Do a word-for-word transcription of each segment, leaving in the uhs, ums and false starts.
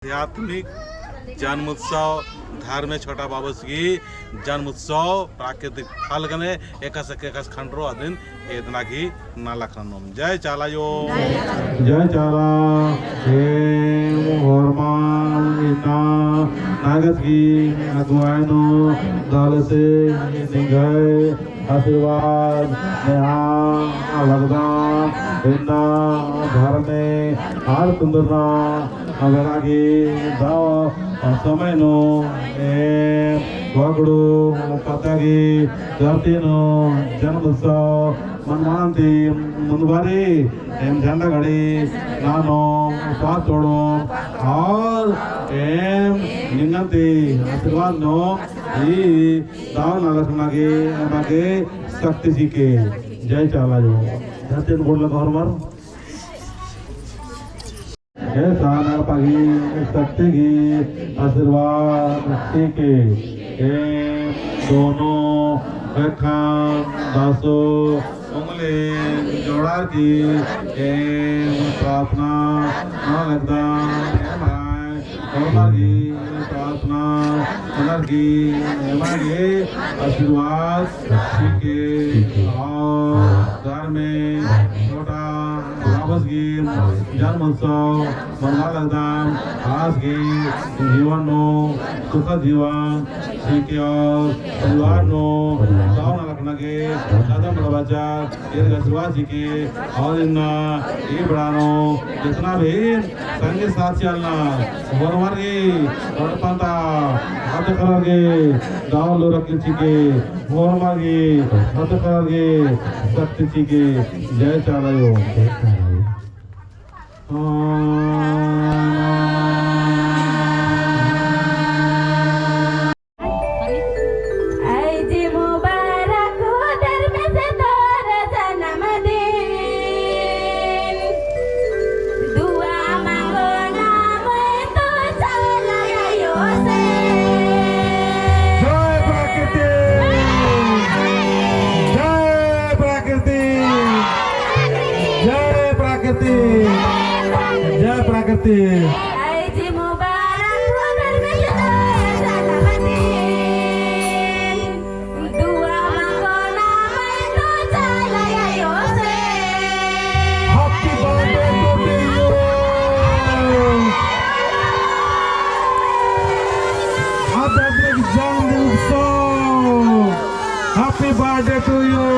आध्यात्मिक जन्मोत्सव, धर्मे छोटा बाबस गही जन्मोत्सव प्राकृतिक फल गने एकासे एकासे खंडरो अदिन एदना गही नलख ननोम। जय चाला आयो। जय चाला। एम होरमर इन्ना नगस गही अगुवाई नू दलसे निंग्है आशीर्वाद नेआ लगदम। इन्ना धर्मे आर कुन्दुरना बेड़ा गही दव समय नू एम वगड़ू पद्दा गही धरती नू जन्मोत्सव मनमानती मुन्दबारी एम झंडा गड़ी ननोम, पाँव तोड़ोम और एम निंगन्ती आशीर्वाद नू ई दव नलख नना गे एमा गे शक्ति चिके। जय चाला आयो। धरती नू गोड़ लगा होरमर। हे साना पगी शक्ति गही आशीर्वाद चिके। एम दोनों ख़ेक्खन दसो उंगली जोड़ारकी एम प्रार्थना नना लगदम। एम्है होरमर गही प्रार्थना ननर की एमा गे आशीर्वाद चिके और धर्मे छोटा बाबस गही जन्मोत्सव मनवा लगदम। आस गही जीवन नू सुखद जीवन चिके और परिवार नू दव नलख नना गे कदम बढ़ाबआ गे ईर गे आशीर्वाद चिके और इन्ना ई बेड़ा नू जितना भी संगी साथी आलर होरमर गही एड़पा ता अदखलर गही दव लूरकी चिके, होरमर गही अदखलर गही शक्ति चिके। जय चाला आयो। आइज मुबारक हो धर्मेस तोर जन्मदिन। दुआ मांगोन मुई तो चाला आयो से। जय प्राकृतिक। जय प्राकृतिक। जय प्राकृतिक। जय प्राकृतिक। आइज मुबारक हो धर्मेस तोर जन्मदिन। दुआ मांगोन मुई तो चाला आयो से। Happy birthday to you. आध्यात्मिक जन्मदिन उत्सव। Happy birthday to you.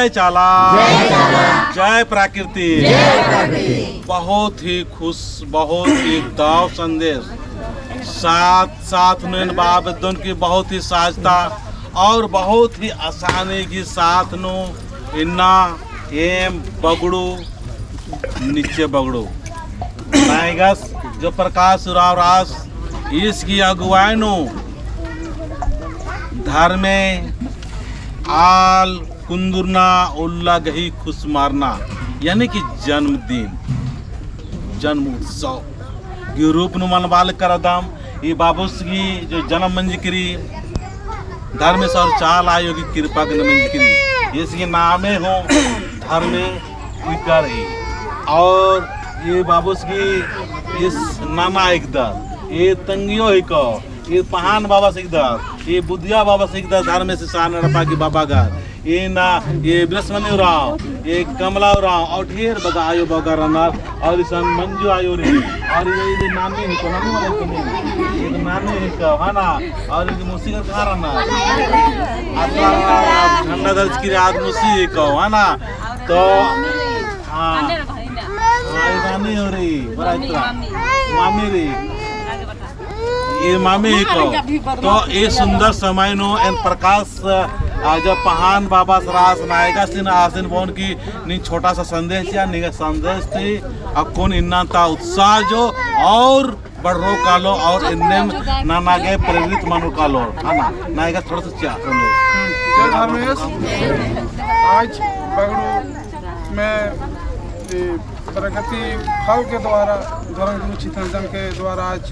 जय चाला, जय चाला। जय प्रकृति। जय प्रकृति। बहुत ही खुश, बहुत ही दव संदेश। साथ साथ नू एन बआ बेद्दन की बहुत ही सहजता और बहुत ही आसानी की साथ नू इन्ना एम बगड़ू, नीचे बगड़ू नैगस जो प्रकाश उराँव रअस, ईस की अगुवाई नू धर्मे आल कुन्दुरना उल्ला गही खुसमारना, यानी कि जन्मदिन, जन्म उत्सव गही रूप नू मनबाल करदम। ई बाबुस गही जो जन्म मंजकी रई, धर्मेस और चाला आयो गही किरपा गने मंजकी रई। ईस गही नामे हूँ धर्मे उइकर ही। और ई बाबुस गही ईस नना हिकदर, ई तंगियो हिको, ई पहान बाबस हिकदर, ई बुधिया बाबस हिकदर, धर्मेस सान एड़पा गही बाबागर। इन्ना ई बिरसमनी उराँव, ई कमला उराँव और ढेर बग्गे आयो बग्गे रअनर और इसन मंजू आयो रई और ई, ई नानी हिको, नानी वाला हिको, ई नानी हिको, है ना? और ई मुसी कर कहाँ रअनर? अतरा झंडा धरचकी रई, आद मुसी हिको, है ना? तो हाँ, हाँ, ई नानी हो रई, बड़ा मामी, इतना। मामी। मामी रई। ई मामी हिको। तो ई सुंदर समय नू एन प्रकाश, आ, जब पहान बाबस रअस नैगस ती आसिन बओन की नीन छोटा सा संदेश चिआ, नीन संदेश ती अक्कुन इन्ना ता उत्साह जो और बढ़रो कालो और इन्नेम नना गे प्रेरित मनो कालो, है ना? नैगस थोड़ा सा चिआ संदेश। जय धर्मेस, आज बगड़ू में, ए, प्रकृति फल के द्वारा, धर्म गुरु चितरंजन के द्वारा आज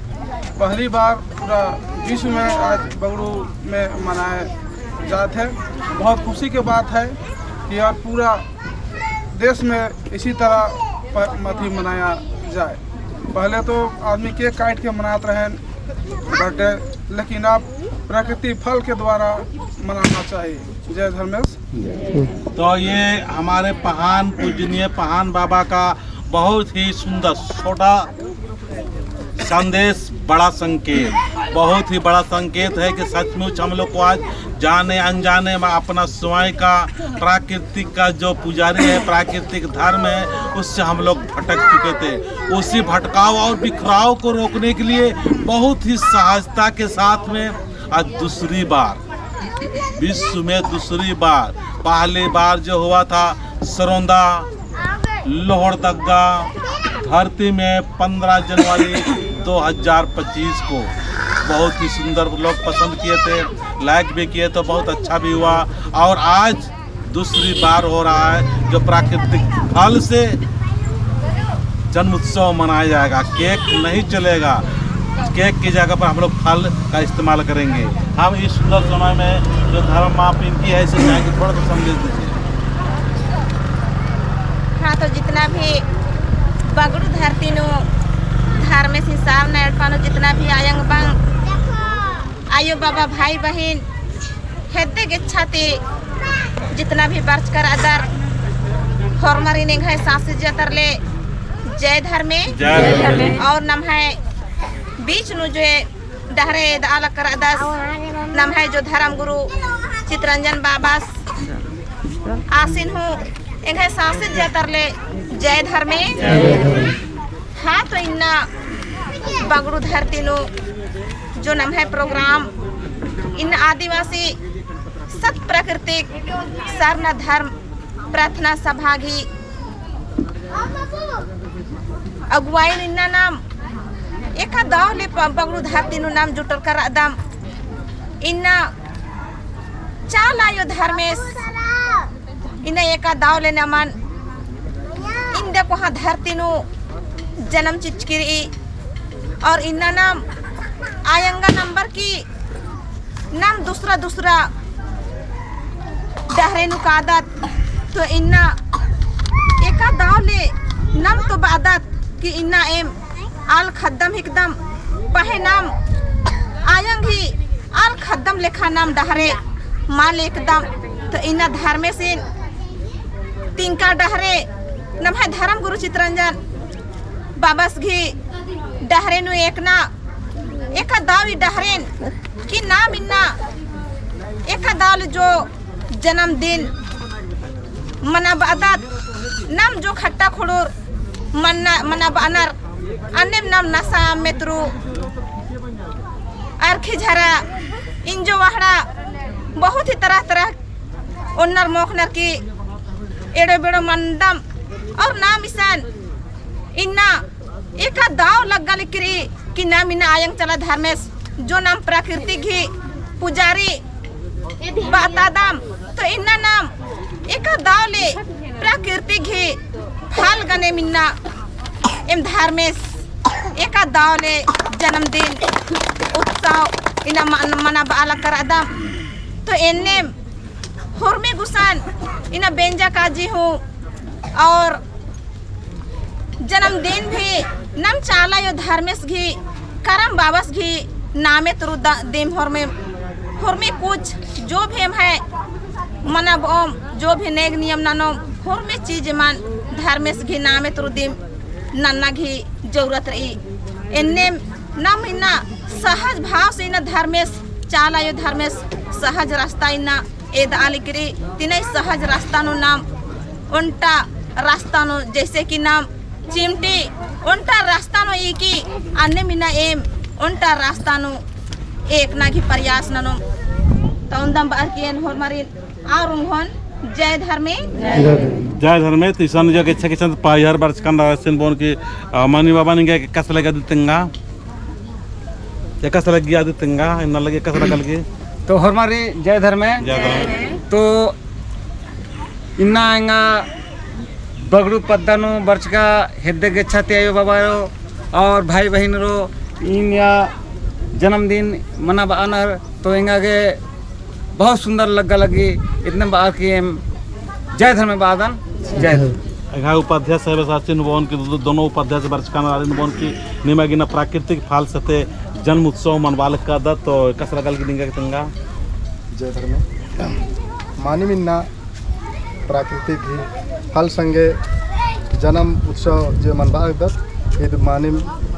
पहली बार पूरा विश्व में आज बगड़ू में मनाया जात है। बहुत खुशी के बात है कि और पूरा देश में इसी तरह प-, मती मनाया जाए। पहले तो आदमी केक काट के मनात रहेन बर्थडे, लेकिन अब प्रकृति फल के द्वारा मनाना चाहिए। जय धर्मेस। तो ये हमारे पहान, पूजनीय पहान बाबा का बहुत ही सुंदर छोटा संदेश, बड़ा संकेत, बहुत ही बड़ा संकेत है कि सचमुच हम लोग को आज जाने अनजाने में अपना स्वयं का प्राकृतिक का जो पुजारी है, प्राकृतिक धर्म है, उससे हम लोग भटक चुके थे। उसी भटकाव और बिखराव को रोकने के लिए बहुत ही सहजता के साथ में आज दूसरी बार विश्व में दूसरी बार, पहली बार जो हुआ था सरोंदा लोहरदगा धरती में पन्द्रह जनवरी दो हज़ार पच्चीस को, बहुत ही सुंदर लोग पसंद किए थे, लाइक भी किए, तो बहुत अच्छा भी हुआ। और आज दूसरी बार हो रहा है, जो प्राकृतिक फल से जन्मोत्सव मनाया जाएगा। केक नहीं चलेगा, केक की जगह पर हम लोग फल का इस्तेमाल करेंगे। हम इस सुंदर समय में जो धर्म माँ पिंकी है, इसे जाएंगे, थोड़ा सा संदेश दीजिए। हाँ, तो जितना भी बगड़ू धरती नू धर्मेस हिसाब ना एड़पा नू जितना भी आयंग बंग आयो बाबा, भाई बहिन, हेद्दे गेच्छा ती जितना भी बरचकर अदर, होरमारिन एंग्है सांसी जिया तरले जय धर्मे। जय धर्मे। और नम्है बीच नू जो डहरे दआ लक्कर अदस, नम्है जो धर्म गुरु चितरंजन बाबस आसिन हूँ एंग्है सांसी जिया तरले जय धर्मे। हाँ, तो इन्ना बगड़ू धरती नू जो नम्है प्रोग्राम इन्ना आदिवासी सत प्राकृतिक सरना धर्म प्रार्थना सभा गही अगुवाई नू इन्ना नाम एका दव ले प-, बगड़ू धरती नू नाम जुटरकर अदम। इन्ना चाला आयो धर्मेस इन्ना एका दव ले नमन इन्ना कोहाँ धरती नू जनम चिचकी रई। और इन्ना नाम आयंगा नंबर की नाम दूसरा दूसरा डहरे नू कादत, तो इन्ना एका दव ले नाम तो बादत कि इन्ना एम आल खद्दम हिकदम, पहें नाम आयंग ही आल खद्दम लेखा नाम डहरे मल एकदम। तो इन्ना धर्मेसिन तिंका डहरे नम्है धर्म गुरु चितरंजन बाबस गही डहरे नू एकना एका दव ई डहरेन कि नाम इन्ना एका दव ले जो जन्मदिन मना बअदत, नाम जो खट्टा खुड़ुर मना, मना बअनर, अन्नेम नाम नसा, मेतरू, अरखी झरा, इंजो वहड़ा, बहुत ही तरह तरह ओन्नर मोख़नर की एड़ो बेड़ो मनदम। और नाम इसन इन्ना एका दव लग्गा लिक्की रई कि नाम इन्ना आयंग चला धर्मेस जो नाम प्रकृति गही पुजारी बअतादम, तो इन्ना नाम एका दव ले प्रकृति गही फल गने इन्ना एम धर्मेस एका दव ले जन्मदिन उत्सव इन्ना मन-, मना बआ लक्कर रअदम। तो एन्नेम होरमी गुसन इन्ना बेंजा काजी हूँ और जन्मदिन भी नाम चाला अयो धर्मेस गही करम बाबस गही नामे तुरु द-, दिम होरमे, होरमी कुछ जो भी एम्है मना बओम, जो भी नेग नियम ननोम, होरमी चीज मन धर्मेस गही नामे तुरु दिम नन्ना गही जरूरत रई। एन्ने नाम इन्ना सहज भाव से इन्ना धर्मेस, चाला अयो धर्मेस सहज रास्ता इन्ना एदआ लिक्की रई। तिनै सहज रास्ता नू नाम ओन्टा रास्ता नू, जैसे कि नाम चिमटी ओन्टा रास्ता नू ईकी, अन्नेम इन्ना एम ओन्टा रास्ता नू एकना गही प्रयास ननोम। तो ओन्दम बअर की एन होरमारिन और उंगोन जय धर्मे। जय धर्मे। तो इसन जो गेच्छा गेच्छा पाहियर बरचकन रअसिन बओन की, अ, मानी बाबा निंगा एकासे लग्गी अदी तेंगा। एकासे लग्गी अदी तेंगा, इन्ना लग्गी एकासे लग्गी। तो होरमारिन जय धर्मे। जय धर्मे। तो इन्ना एंगा बगड़ू पद्दा नू बरचका हेद्दे गेच्छा ती अयो बाबारो और भाई बहिनरो इन्ना जन्मदिन मना बअनर तो एंगा गे बहुत सुंदर लग्गा लग्गी। इतने बअर की एम जय धर्मे बअदन। जय धर्मे। एंगा उपाध्याय साहब साचिन बओन की दो-, दोनों उपाध्याय से बरचकन आरिन बओन की निमा गे इन्ना प्राकृतिक फल से ते जन्म उत्सव मनबआ लक्कादत तो एकासे लग्गा लग्गी निंगा गे तेंगा। जय धर्मे। मानिम इन्ना प्राकृतिक गही फल संगे जन्म उत्सव जे मनबआ लगदत, इद मानिम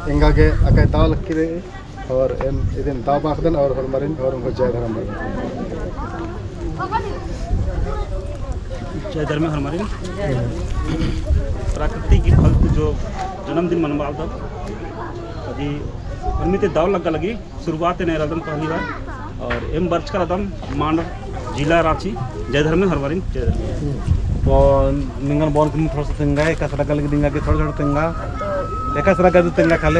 एंगा गे अकय दव लक्की रई और एम इदिन दव बाखदन और होरमारिन और उंगो जय धर्म। जय धर्मे होरमारिन। प्राकृतिक गही फल ती जो जन्मदिन मनबआ लगदत, अदी होरमी ती दव लग्गा लग्गी। शुरुआत एन एरादन पहली बार और एम बरचका रअदन मांडर, जिला रांची। जय धर्मे होरमारिन, जय धर्मे। तो निंगन बओन की थोड़ा सा तेंगा, एकासे लग्गा लग्गी निंगा गे थोड़ा थोड़ा तेंगा, एकासे लग्गा गे तेंगा खाले।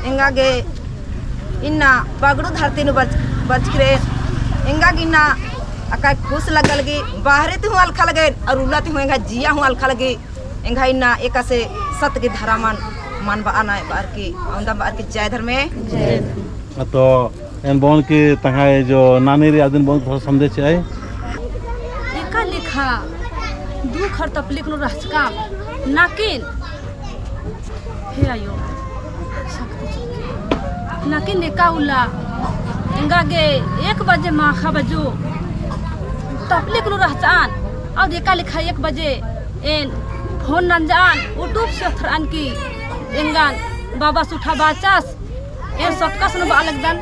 एंगा गे इन्ना बगड़ू धरती नू बरच-, बरचकी रई, एंगा गे इन्ना अकय खुश लग्गा लग्गी, बाहरे ती हूँ अलखा लग्गी और उल्ला ती हूँ एंगा जिया हूँ अलखा लग्गी। एंगा इन्ना एकासे सत गही धर्मन मनबआ नय बअर की, ओन्दम बअर की जय धर्मे। जय धर्मे। तो एन बओन की तंग्है जो नानी रई अदिन बओन की थोड़ा संदेश चिअय। एका लेखा दुख और तकलीफ नू रहचकम, नाकिन हे अयो, शक्ति चुके। नाकिन एका उल्ला एंगा गे एक बजे माखा बजो तकलीफ नू रहचकन, और एका लेखा एक बजे एन फोन नंजकन, YouTube से ओथरकन की एंगन बाबस उठा बाचस, एन सटकस नू बआ लगदन।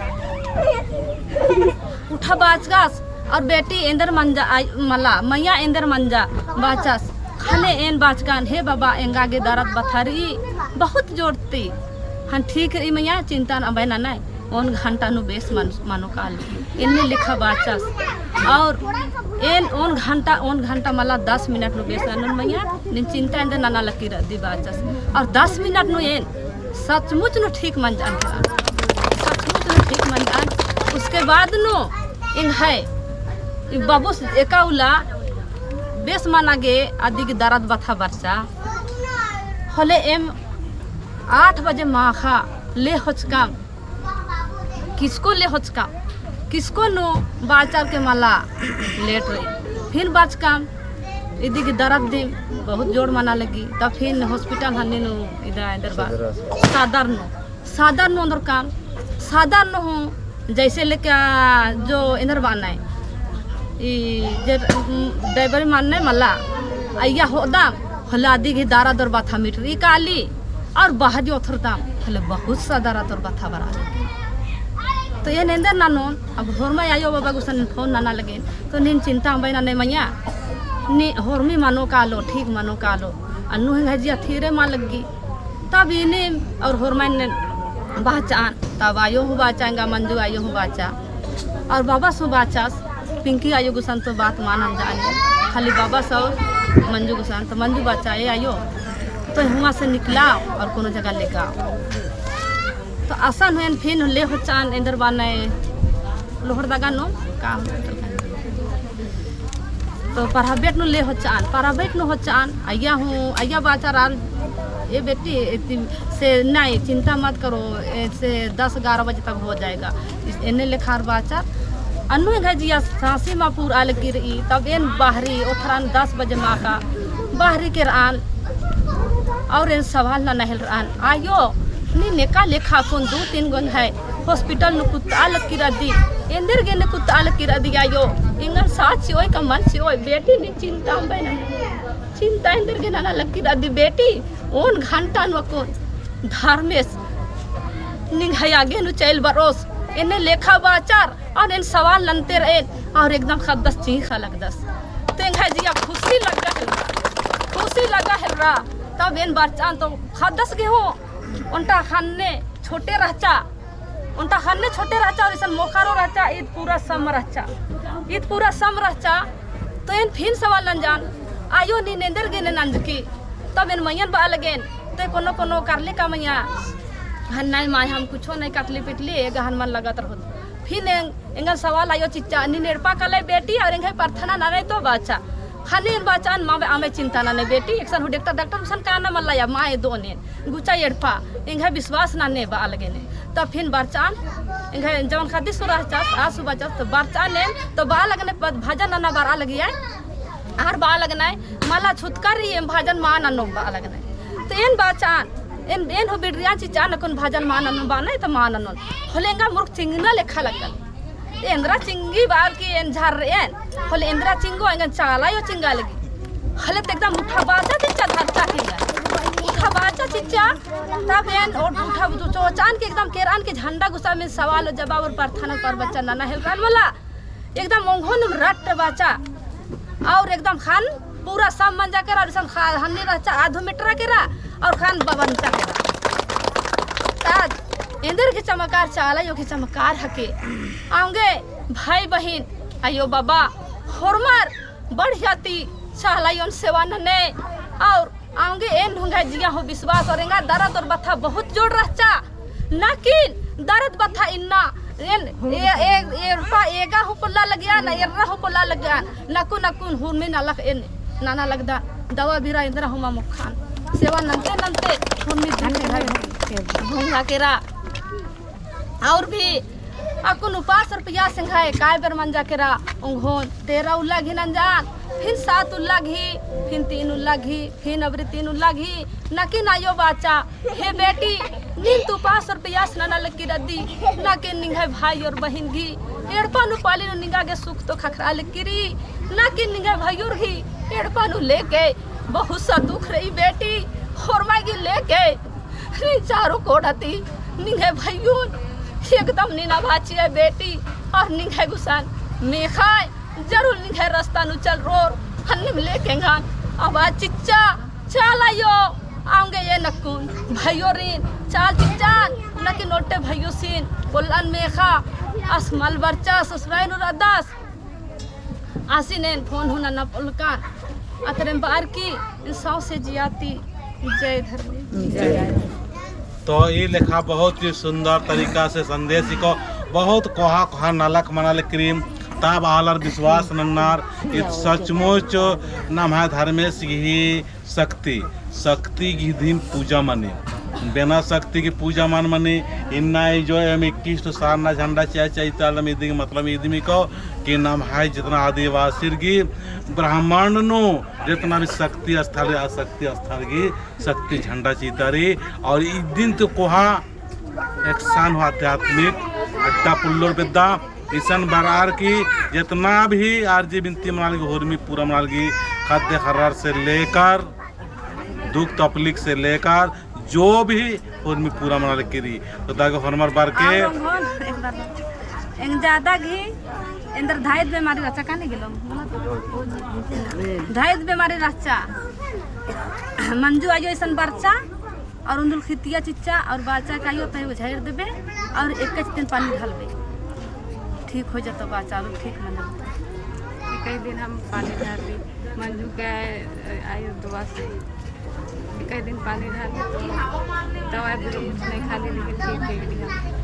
उठा बाचकस, और बेटी एन्देर मंजा, आई, मला, मइय्याँ एन्देर मंजा बाचस। ख़ने एन बाचकन, हे बाबा, एंगा गे दरद बथा रई, बहुत जोर ती। हाँ, ठीक रई मइय्याँ, चिंता अम्बय ननय, ओन घंटा नू बेस मन-, मनो काली। एन्ने लेखा बाचस। और एन ओन घंटा, ओन घंटा मला दस मिनट नू बेस ननोन मइय्याँ, नीन चिंता एन्देर नना लगी रअदी बाचस। और दस मिनट नू एन सचमुच नू ठीक मंजकन, सचमुच नू ठीक मंजकन। उसके बाद नू एंग्है ई बाबुस एका उल्ला बेस मना गे अदी गे दरद बथा बरचा। होले एम आठ बजे माखा ले होचकम, किसको ले होचकम, किसको नू बाचर के मला लेट रई। फिर बाचकम, इदी गे दरद दिम बहुत जोर मना लगी। तब फिर hospital हन्नी नू इदा एन्देर बा सदर अस्पताल। सदर नू, सदर नू ओन्दरकम, सदर नू हूँ जैसे लेके जो एन्देर बअनय, ई जे, उम, delivery मन्ने मला, अइय्या होदम, होले अदी गे दरद और बथा मिटरई काली, और बहजो ओथरदम, होले बहुत सा दरद और बथा बरआ लगी। तो एन एन्देर ननोन, अब होरमा अयो बाबा गुसन फोन नना लगेन, तो नीन चिंता अम्बय ननय मइय्याँ। नी होरमी मनो कालो, ठीक मनो कालो। अन्नु एंग्है जिया थीरे मा लग्गी। तब इन्ने और होरमाइन बाचान, तब आयो हूँ बाचा, एंगा मंजू आयो हूँ बाचा। और बाबस हूँ बाचास, पिंकी आयो गुसन तो बात मान अनजान। खाली बाबस और मंजू गुसन, तो मंजू बाचा, ए आयो, तो हुआँ से निकला और कोनो जगह लेका। तो असन हूँ एन फिन ले होचान, एन्देर बअनय लोहरदगा नू, का hospital का? तो private नू ले होचान, private नू होचान, अइया हूँ, अइया बाचार आल, ए बेटी, एती से नहीं, चिंता मत करो, ऐसे दस ग्यारह बजे तक हो जाएगा। इस-, एन्ने लेखार बाचार, अन्नु एंग्है जिया साँसी मा पूरा लग्गी रई, तब एन बहरी, ओथरान दस बजे मा का, बहरी केरआन, और एन सवाल नना हेलरआन, आयो, नीन एका लेखा अक्कुन दू तीन गो एंग्है hospital नू कुत्ता लक्की रअदी, एन्देर गे ने कुत्ता लक्की रअदी आयो, एंगन साथ चिओय का मल चिओय, बेटी नीन चिंता अम्बे नना, चिंता एन्देर गे नना लक्की रअदी बेटी, ओन घंटा नू अक्कुन धर्मेस निंग्है आगे नू चइल बरओस, एन्ने लेखा बाचार, और एन सवाल नन्ते रएन, और एकदम ख़द्दस चींख़ा लगदस। तो एंग्है जिया खुशी लग्गा हेलरा, खुशी लग्गा हेलरा, तब एन बरचआन तो ख़द्दस गे हूँ, ओन्टा ख़न्ने छोटे रहचा, ओन्टा ख़न्ने छोटे रहचा और इसन मोख़ारो रहचा, ईद पूरा सम रहचा, ईद पूरा सम रहचा। तो एन फिन सवाल नंजान, आयो नीन एन्देर गे ने नंजकी। तब एन मइयन बआ लगेन, ते कोनो कोनो करले का मइया, हन्ना माय हम कुछो नहीं कटली पिटली, एगहन मन लगत रहोत। फिन एंग-, एंगन सवाल आयो चिच्चा, नीन एड़पा कलय बेटी और एंग्है प्रार्थना ननय तो बाचा। ख़ने एन बाचान, मा अम्बे चिंता ननय बेटी, एकसन हूँ डॉक्टर, डॉक्टर गुसन काना मल्ला या, मा एदोन एन, गुचा एड़पा, एंग्है विश्वास नन्ने बआ लगेने। तब फिन बरचान, एंग्है जवन ख़द्दीस हूँ रहचस, आस हूँ बाचस, तो बरचान एन, तो बआ लगने प-, भजन नना बरआ लगिया, आर बआ लगनय, मला छुतका रई एम भजन मा ननोम बआ लगनय। तो एन बाचान, एन, एन हूँ बिड़रियान चिच्चान अक्कुन भजन मा ननोम बअनय, तो मा ननोन। होले एंगा मुरुख चिंगना लेखा लगल। एन्दरा चिंगी बअर की एन झर्रएन, होले एन्दरा चिंगो एंगन चाला आयो चिंगा लगी। होले ते एकदम उठा बाचा चिच्चा धरचा किया। उठा बाचा चिच्चा, तब एन उठा चोचान के एकदम केरआन के झंडा गुसा में सवाल और जवाब और प्रार्थना और प्रवचन नना हेलरआन मला। एकदम ओंघोन रट्ट बाचा। और एकदम ख़न पूरा सम मंजा केरा, और इसन ख़ा-, हन्नी रहचा आधो मीटर केरा, और ख़न बबन चा केरा। ताद एन्देर गे चमकार, चाला आयो गे चमकार हके। औंगे भाई बहिन, आयो बाबा, होरमर बढ़िया ती चाला आयोन सेवा नने, और औंगे एन हूँ एंग्है जिया हूँ विश्वास और एंगा दरद और बथा बहुत जोड़ रहचा। नकिन दरद बथा इन्ना एन ए, ए, एड़पा एगा हूँ पोल्ला लगिया, ना एर्रा हूँ पोल्ला लगिया, नकुन नकुन हुरमी नलख एन नना लगदा, दवा बीरा एन्दरा हूँ मा मोख़ान। सेवा नन्ते नन्ते हुरमी दिन भूंगा केरा। और भी अक्कुन उपास और पियास एंग्है काय बेर मंजा केरा, ओंघोन तेरह उल्ला गही नंजान, फिन सात उल्ला गही, फिन तीन उल्ला गही, फिन अबरी तीन उल्ला गही, नकिन आयो बाचा, हे बेटी, नीन तो उपास और पियास नना लगी रदी, नकिन निंग्है भाई और बहिन गही, एड़पा नू पाली नू निंगा गे सुख तो ख़क्खरा लगी रई, नकिन निंग्है भइयोर गही, एड़पा नू लेके, बहुत सा दुख रई बेटी, होरमा गही लेके, नीन चारो कोड़ा ती निंग्है भइयोन एकदम नीन अभाचिया बेटी, और निंग्है गुसन मेख़ाय जरूर निंग्है रस्ता नू चलरोर, हन्निम लेके एंगन अभाचिच्चा। चाला आयो, औंगे एन अक्कुन भइयोरिन चाल चिच्चान, नकिन ओन्टे भइयोसिन पोल्लन मेख़ा, आस मल बरचा ससुराय नू रअदस। आसिन एन फोन हूँ नना पोल्लकन, अतरेम बअर की एन सौंसे जिया ती जय धर्मेस। तो ई लेखा बहुत ही सुंदर तरीका से संदेश इको, बहुत कोहा कोहा नलख मना लगी रई, तब आलर विश्वास नन्नर, इत सचमुच नम्है धर्मेस गही शक्ति, शक्ति गही दिम पूजा मनी, बिना शक्ति गही पूजा मल मनी। इन्ना ई जो एम इक्कीस ठो सरना झंडा चिआ चिआ इतालम इदी गही मतलब इदिम इको कि नम्है जितना आदिवासिर गही ब्रह्मांड नू जितना भी शक्ति स्थल, आ शक्ति स्थल गही शक्ति झंडा चितारी। और इदिन तो कोहा एकसन हूँ आध्यात्मिक अड्डा पोल्लोर बेद्दा। इसन बरअर की जितना भी आरजी बिनती मना लगी, होरमी पूरा मना लगी, खद्द खर्रार से लेकर दुख तकलीफ से लेकर जो भी होरमी पूरा मना लगी रई। तो दागे होरमर बअर के। और ओंघोन एक बार एंग ज्यादा गही एन्दर धायद बेमारी रहचा काने गेलो? धायद बेमारी रहचा। मंजू आयो इसन बरचा और उन्दुल खितिया चिच्चा और बाचा का आयो तय झायर देबे और इक्कीस दिन पानी ढालबे। ठीक हो जातो बाचा और ठीक मन जातो। इक्कीस दिन हम पानी ढालबे। मंजू का आयो दुआ से इक्कीस दिन पानी ढालबे तो दवाई भी कुछ नहीं खाली, लेकिन ठीक हो गई हम।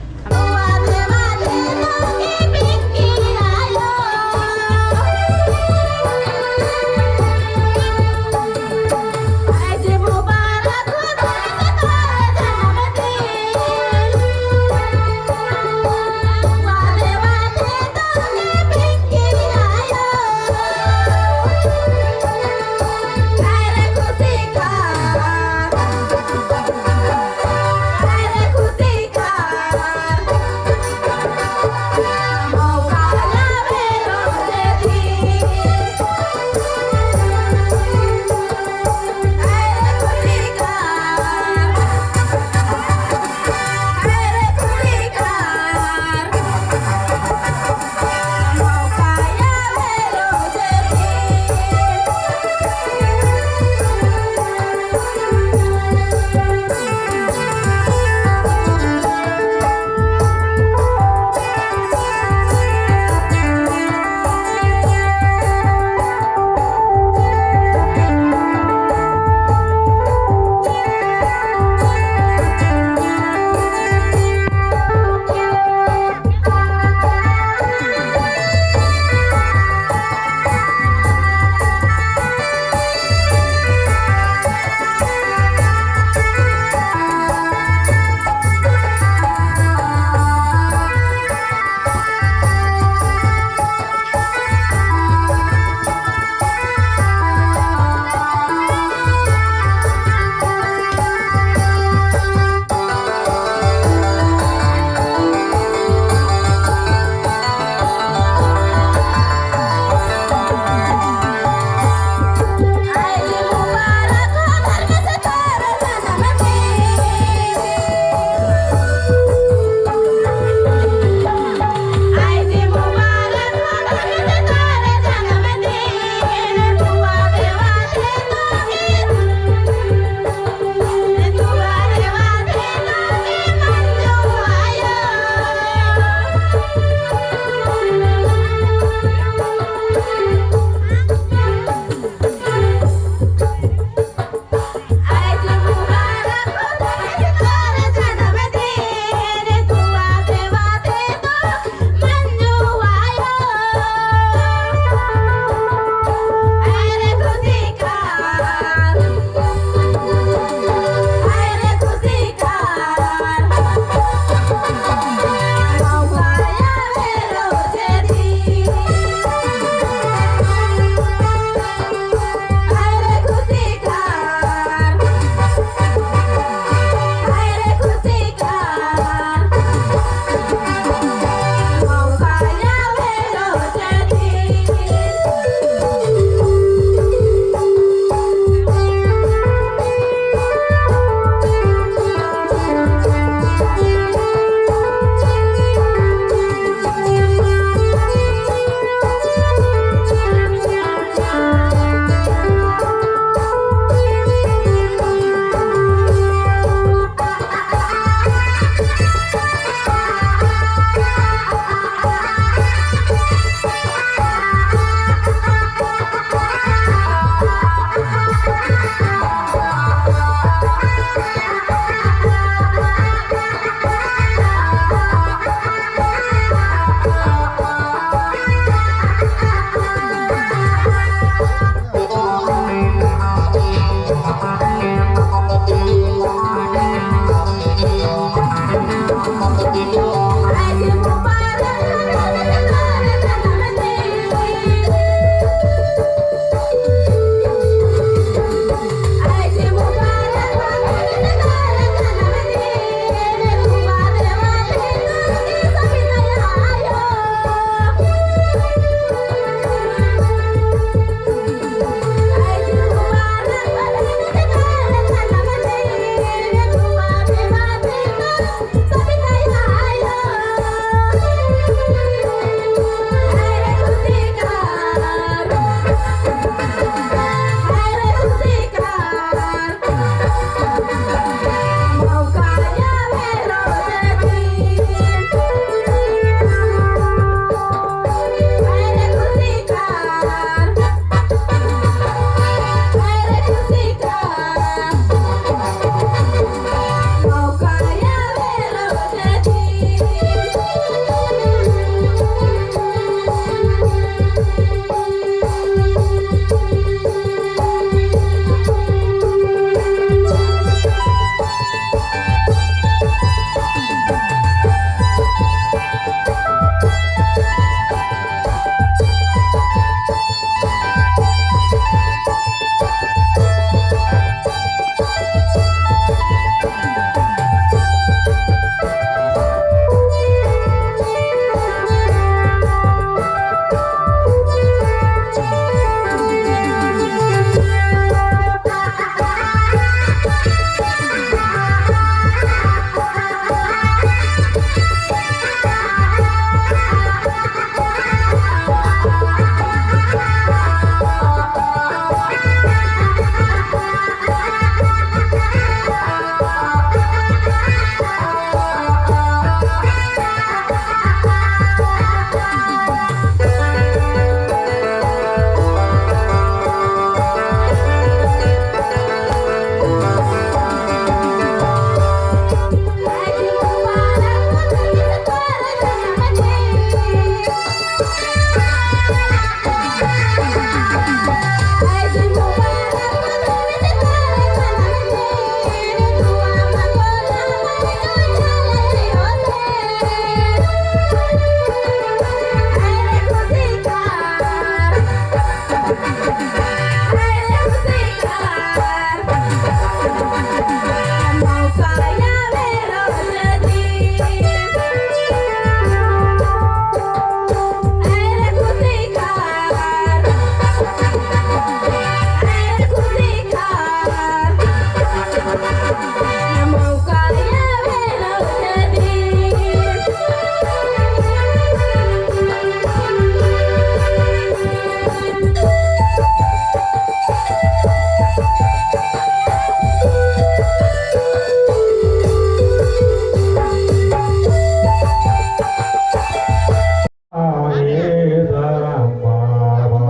हे धरम बाबा,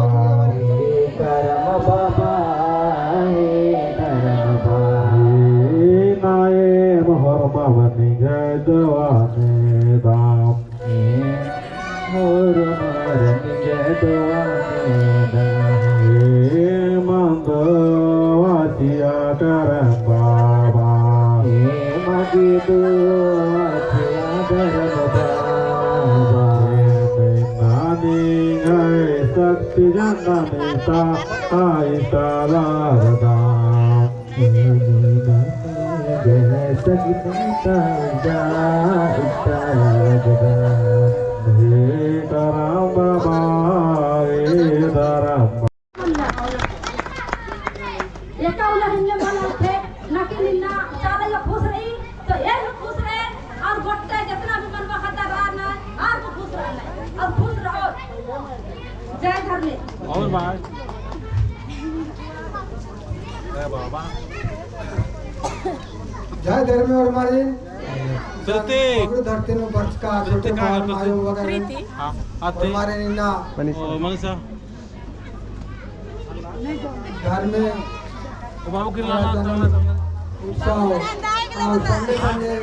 हे धरम बाबा, हे धरम बाबा। हे नायम होरमर निंग्है दवाने दाम। हे होरमर निंग्है दवाने दाम। हे मंदो वाचिया धरम बाबा। हे मंदो वाचिया धरम बाबा। हे नानी गए शक्ति जननी ता आई ताला दाम। एका उल्ला हिन्ने वाला थे, ना कि निन्ना चाला यो खुश रही, तो ये भी खुश रहे, और गोट्टे जितना भी मनवा खद्दा रहा ना, और वो खुश रहना, और खुश रहो। जय धर्मेश। और भाई। जय बाबा। जय धर्मे और मारिन। धरती। पगड़ी धरती में बरस का धरती छोटे का बाल है? मायो वगैरह। हाँ, आते। और मारिन इन्ना। ओ, मनसा। धर्मे। ओ बाबू की लाना, लाना, लाना। उत्साह। और संगे संगे।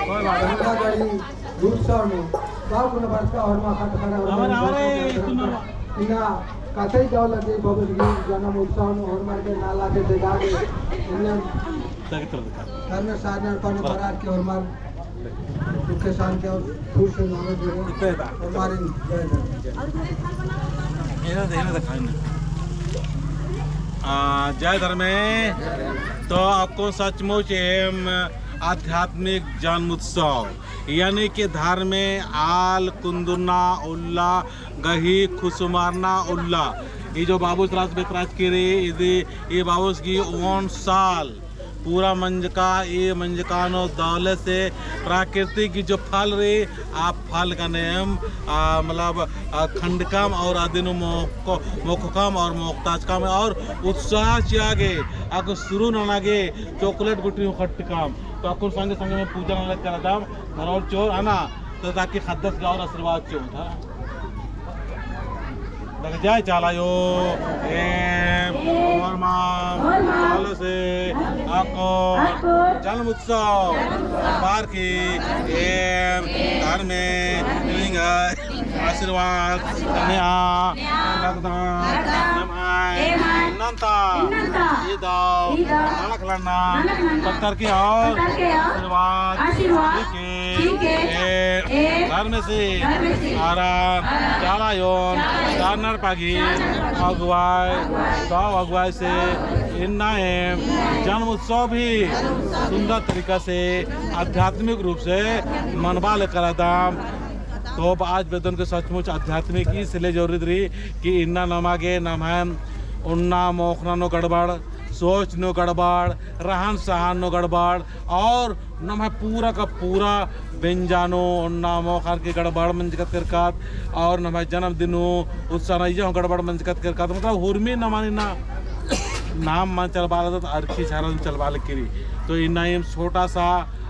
कोई बात नहीं। गंगा गढ़ी। उत्सव नू बाबू नू बरस का होरमा खत खरा होरमा हमारे, हमारे, इन्ना कतई जाओ लगे बाबू जी जनम उत्सव नू होरमा के नाला के देगा के इन्ना धर्म साधना पाने बरार के होरमा सुख शांति और खुश से नॉलेज दे होरमा इन जय धर्म। आ, जय धर्मे। तो अक्कुन सचमुच एम आध्यात्मिक जन्म उत्सव यानी कि धर्मे आल कुन्दुरना उल्ला गही खुसुमारना उल्ला। ई जो बाबूस रास बेतराज की रई, इदी ई बाबूस गही ओन साल पूरा मंजका, ई मंजका नू दौले से प्राकृतिक गही जो फल रई, आ फल गने एम, आ, मतलब, आ, खंडकम और अदिन मोख-, मोखकम और मोखताचकम और उत्साह चिआ गे, अक्कु शुरू नना गे chocolate गुट्ठी हूँ खट्टकम। तो अक्कुन संगे संगे में पूजा नना लगदम, धरौर चोर आना। तो ताकि ख़द्दस गा और आशीर्वाद चिओ था। लग जाए चाला यो, एम, होरमा, होरमा, होरमा, होले से, अक्कुन, अक्कुन, जन्म उत्सव, जन्म उत्सव, बार की, एम, धर्मे, निंग्है, आशीर्वाद, आशीर्वाद, नेआ, नेआ, लगदम, लगदम, नम्है, एम्है, इन्नन्ता, इन्नन्ता, ई दव, ई दव, नलख लन्ना, नलख लन्ना, पत्तर की और, पत्तर की और, आशीर्वाद, आशीर्वाद, ठीक है। ठीक है। ए, ए, धर्मेसी, धर्मेसी, आरा, आरा, चाला अयोन, चाला अयोन, चार नर पागी, चार नर पागी, अगुवाई, अगुवाई, दव अगुवाई से, इन्ना एम, जन्म उत्सव भी सुंदर तरीका से, आध्यात्मिक रूप से मनबआ ले करदम। तो अब आज बेद्दन के सचमुच आध्यात्मिक इसलिए जरूरत रई कि इन्ना नमा गे नम्है उन्ना मोख़ना नू गड़बड़, सोच नू गड़बड़, रहन सहन नू गड़बड़, और नम्है पूरा का पूरा बेंजा नू उन्ना मोख़र की गड़बड़ मंजकत केरकत, और नम्है जन्मदिन नू उत्साह नू अइय्या हूँ गड़बड़ मंजकत केरकत, मतलब हुरमी नमा इन्ना नाम मल चलबआ लगदत, अरखी छारन चलबआ लगी रई। तो इन्ना एम छोटा सा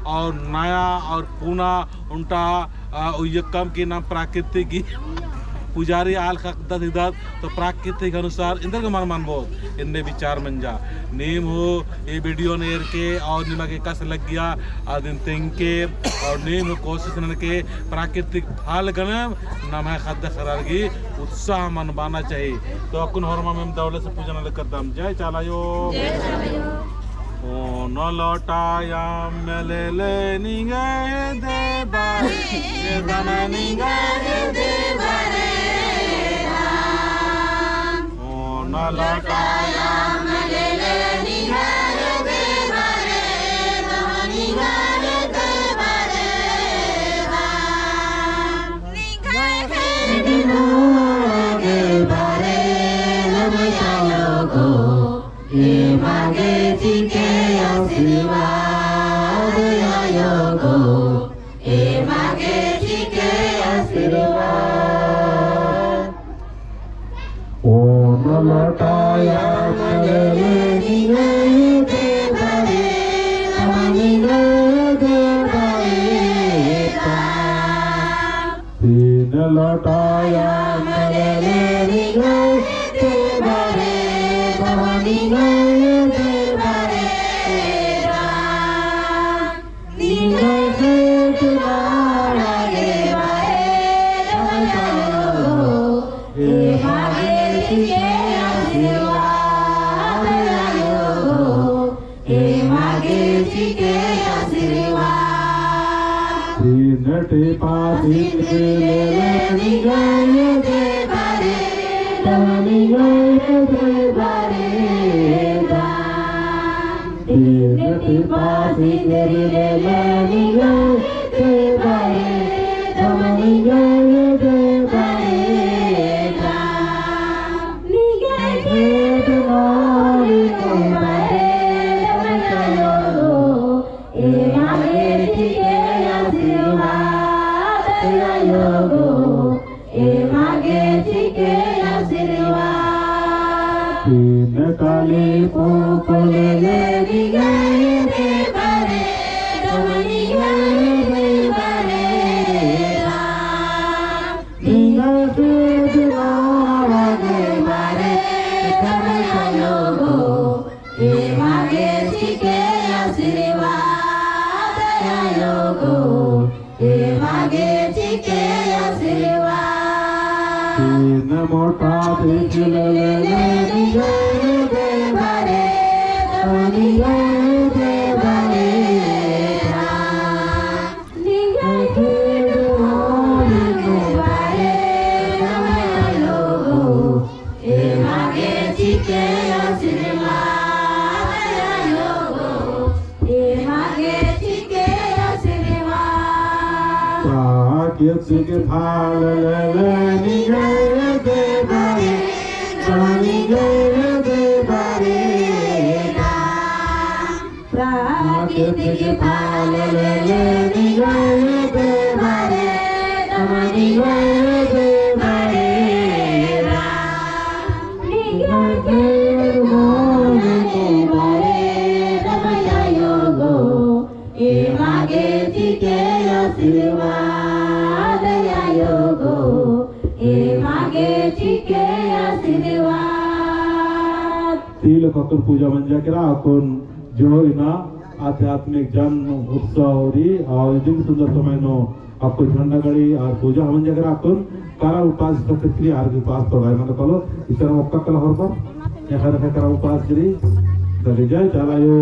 और नया और पुना ओन्टा, आ, उइय्या कम कि नाम प्राकृतिक गही पुजारी आल ख़क्खदत हिकदत, तो प्राकृतिक अनुसार एन्देरगे मल मनबओत, एन्ने विचार मंजा। नीम हूँ ई video नू एरके और निमा गे एकासे लग्गिया, अदिन तेंगके और नीम हूँ कोशिश ननके प्राकृतिक फल गने नम्है ख़द्द ख़र्रर गही उत्साह मनबाना चाही। तो अक्कुन होरमर में दव ले से पूजा नना लगदम। जय चाला अयो। जय चाला अयो। ओन लोटा अम्म लेले निंग्है देबा रे, दम निंग्है देबा रे, दम। ओन लोटा अम्म लेले निंग्है देबा रे, दम निंग्है देबा रे, दम। निंग्है खेड़ी नू देबा रे, दम आयो गो। एमा गे चिके आशीर्वाद आयो गो, एमा गे चिके आशीर्वाद। ओन लोटा अम्म लेले निंग्है देबा रे। गे चिके आशीर्वाद। तीन टिपा सिंदरी लेले निंग्है एदे बरे, तब निंग्है एदे बरे दा। तीन टिपा सिंदरी लेले निंग्है एदे बरे, तब निंग्है एदे बरे दा। निंग्है खेद नू निंग्है बरे दमयायो गो, एमा गे चिके आशीर्वाद दयायो गो, एमा गे चिके आशीर्वाद। तीन काली पूँप लेले निंग्है एदे बरे, दम निंग्है एदे बरे दा। निंग्है खेद नू निंग्है बरे दमयायो गो, एमा गे चिके आशीर्वाद दयायो गो, एमा गे चिके आशीर्वाद। तीन मोटा दिखले लेले निंग्है एदे बरे, दम निंग्है एदे बरे दा। निंग्है खेद नू निंग्है बरे दमयायो गो, एमा गे चिके आशीर्वाद दयायो गो, एमा गे चिके आशीर्वाद। प्राकृतिक फल लेले निंग्है एदे बरे, दम निंग्है एदे बरे दा। प्राकृतिक फल लेले निंग्है एदे बरे, दम निंग्है एदे बरे दा। निंग्है खेद नू निंग्है बरे दमयायो गो, एमा गे चिके आशीर्वाद दयायो गो, एमा गे चिके आशीर्वाद। तिल खतर पूजा मंजा केरा अक्कुन जो इन्ना आध्यात्मिक जन उत्सव रई और इदिन सुंदर समय नू अक्कुन झंडा गड़ी और पूजा हवन जगरा अक्कुन करम उपास सकत करी आर उपास तो गाय मन कलो इस तरह मौका कला होर पर यहाँ रखा करम उपास करी। जय चाला आयो।